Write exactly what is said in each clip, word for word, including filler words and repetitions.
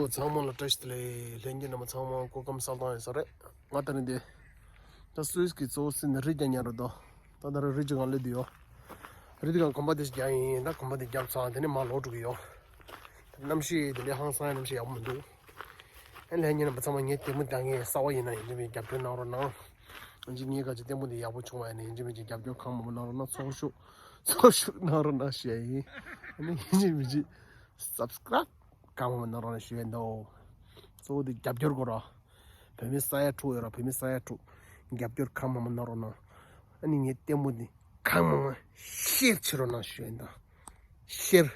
ཚང་མ་ལ་བཀྲ་ཤིས་བདེ་ལེགས། ལྷན་རྒྱས་རྣམ་པ་ཚང་མ་སྐུ་ཁམས་བཟང་ཡིན་ས་རེད། ང་ད་ནི་འདི་ད་སུད་སི་གི་གཙོ་བོ་སི་ནི་རི་རྒྱག་ཉར་རོ་དོ། ད་ད་ར་རི་རྒྱུ་གང་ལོས་དུ་ཡོད། རི་དུ་གང་གོམ་པ་དེ་རྒྱག་ཡིན། ད་གོམ་པ་དེ་རྒྱབ་ཚར་དེ་ནས་མར་ལོག་འགྲོ་གི་ཡོད། གནམ་གཤིས་དེ་འདྲའི་ཧང་སང་གནམ་གཤིས་ཡག་པོ་མི་འདུག་ཨ་ལྷན་རྒྱས་རྣམ་པ་ཚང་མ་ངའི་ལྟད་མོ་ལྟ་མཁན་གསར་པ་ཡིན་ན་ཡིན་གཅིག་མིན་གཅིག་རྒྱབ་སྐྱོར་གནང་རོགས་གནང་། ཡིན་གཅིག་ངའི་ཁ་ཅིག་ལྟད་མོ་དེ་ཡག་པོ་བྱུང་བ་ཡིན་ན་ཡིན་གཅིག་མིན་གཅིག་རྒྱབ་སྐྱོར་གང་མང་པོ་གནང་རོགས་གནང་། ཚོགས་ཞུགས་ཚོགས་ཞུགས་གནང་རོགས་གནང་ཞུ་ཡ་ཡིན། ཨ་ནི་ཡིན་གཅིག་མིན་གཅིག་སབ་སི་ཀ་རབ་གང་མང་པོ་གནང་རོགས་གནང་ཞུ་ཡ་ཡིན་དོ། གཙོ་བོ་དེ་རྒྱབ་སྐྱོར་དགོས་ར། བོད་མི་ས་ཡ་དྲུག་ཡོད་ར། བོད་མི་ས་ཡ་དྲུག་རྒྱབ་སྐྱོར་གང་མང་པོ་གནང་རོགས་གནང་། ཨ་ནི་ངའི་ལྟད་མོ་དེ་གང་མང་མང་ཤེར་བྱེད་རོགས་གནང་ཞུ་ཡ་ཡིན་ད། ཤེར།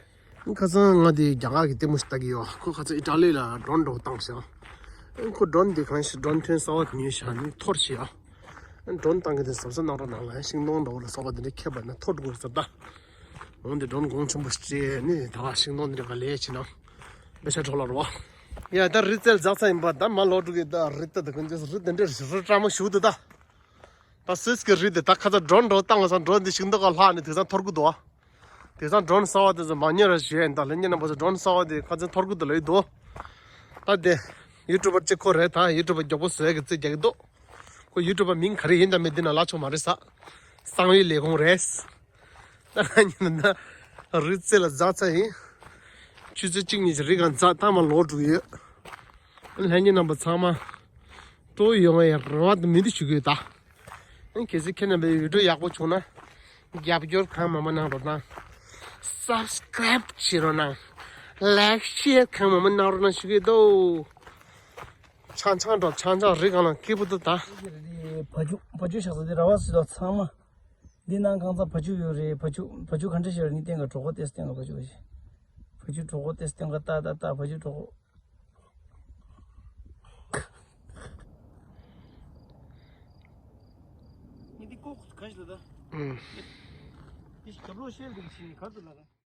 ཁ་སང་ང་དེ་རྒྱ་གར་གྱི་ལྟད་མོ་ཞིག་ལྟ་གི་ཡོད། ཁོ་ཁ་སང་ཨི་ཊ་ལི་ལ་ཌོན་འདྲ་བོ་བཏང་ཤག་ཁོ་ཌོན་དེ་གང་ཞིག་ཌོན་ཐོན་གསར་བ་དེ་ཉོས་ཤག་ནི་འཐོར་ཤག་ཌོན་བཏང་གི་དེ་གཟབ་གཟབ་གནང་རོགས་གནང་ལ། ཤིང་སྡོང་འདྲ་བོ་ལ་སོགས་པ་དེ་འདྲ་ཁྱེར་བ་ན་འཐོར་དགོས་ཟེར་ད། འོན་ཏེ་ཌོན་གོང་ཆེན་པོ་ཞིག་སྤྲད་ནི་ད་ཤིང་སྡོང་དེ་འདྲ་ག་ལས་བྱེད་ན་དཔེ་ཆ་གྲོགས་ལ་རོ། ཡ་ད་རི་རྩེར་འཛེགས་ཚར་ཡིན་པ། ད་མར་ལོག་འགྲོ་གི། ད་རི་ད་ད་གོན་རྗེས་རི་དེ་འདྲ་རི་བཀྲ་མ་ཞུ་འདུག་ད། ད་སུད་སི་གི་རི་དེ་ད་ཁ་ཚ་ཌོན་འདྲ་བོ་བཏང་བ་སང་ཌོན་དེ་ཤིང་སྡོང་ག་ལྷག་ནས་དེང་སང་འཐོར་གི་འདུག་དེང་སང་ཌོན་གསར་བ་དེ་ཚོ་མ་ཉོས་ར་ཞུ་ཡ་ཡིན། ད་ལྷན་རྒྱས་རྣམ་པ་ཚོ་ཌོན་གསར་བ་དེ་ཁ་ཚ་འཐོར་གི་འདུག་ལབ་ཀྱི་འདུག་ད་དེ་ཡུ་ཊུབ་པར་གཅིག་ཁོ་རེད། ད་ཡུ་ཊུབ་པར་མགྱོགས་པོ་བཟོ་ཡ་གི་རྩིས་རྒྱག་གི་འདུག་ཁོ་ཡུ་ཊུབ་པར་མིང་ག་རེ་ཡིན་དང་མིན་འདི་ན་ལབ་ཆོག་མ་རེད་ས། གསང་བའི་ལས་ཁུངས་རེད། ད་ང་གཉིས་ན་ད་རི་རྩེ་ལ་འཛེགས་ཚར་ཡིན། ཆུ་ཚོད་གཅིག་གཉིས་ཀྱི་རི་སྒང་འཛེགས་ད་མར་ལོག་འགྲོ་གི་ཡོད། ལྷན་རྒྱས་རྣམ་པ་ཚང་མ་སྤྲོ་ཡོང་བའི་རེ་བ་དང་མོས་མཐུན་ཞུ་གི་ཡོད་ད། གལ་སྲིད་ཁྱེད་རྣམ་པའི་བི་ཌིའོ་ཡག་པོ་བྱུང་ན་རྒྱབ་སྐྱོར་གང་མང་མང་གནང་རོགས་གནང་། སབ་སི་ཀ་རབ་བྱེད་རོགས་གནང་། ལའིཀ་ཤེར་གང་མང་མང་གནང་རོགས་གནང་ཞུ་གི་ཡོད་དོ། ཆང་ཆང་འགྲོ། ཆང་ཆང་རི་སྒང་ལ་སྐྱིད་པོ་འདུག་ད། བ་ཕྱུགས་བ་ཕྱུགས་བཞག་ས་དེ་ར་བ་སི་ལ་ཚང་མ། འདི་ནང་གང་ཚ་བ་ཕྱུགས་ཡོད་རེད། བ་ཕྱུགས་བ་ཕྱུགས་ག་འདྲ་ཞིག་རེད། ནི་སྟེང་ག་གྲོགས་པོ་ཏེས་སྟེང་ག་བ་ཕྱུགས་བ་ཕྱུགས་གྲོགས་པོ་ཏེས་སྟེང་ག་ཏ་ཏ་ཏ་བ་ཕྱུགས་གྲོགས་པོ། ནི་འདི་ཀོ་ག་ཞིག་ལ་ད། ཨུམ། འདི་རྒྱབ་ལོགས་ཤེལ་འདི་ཕྱིན་ག་ཚོད་ལ་ད།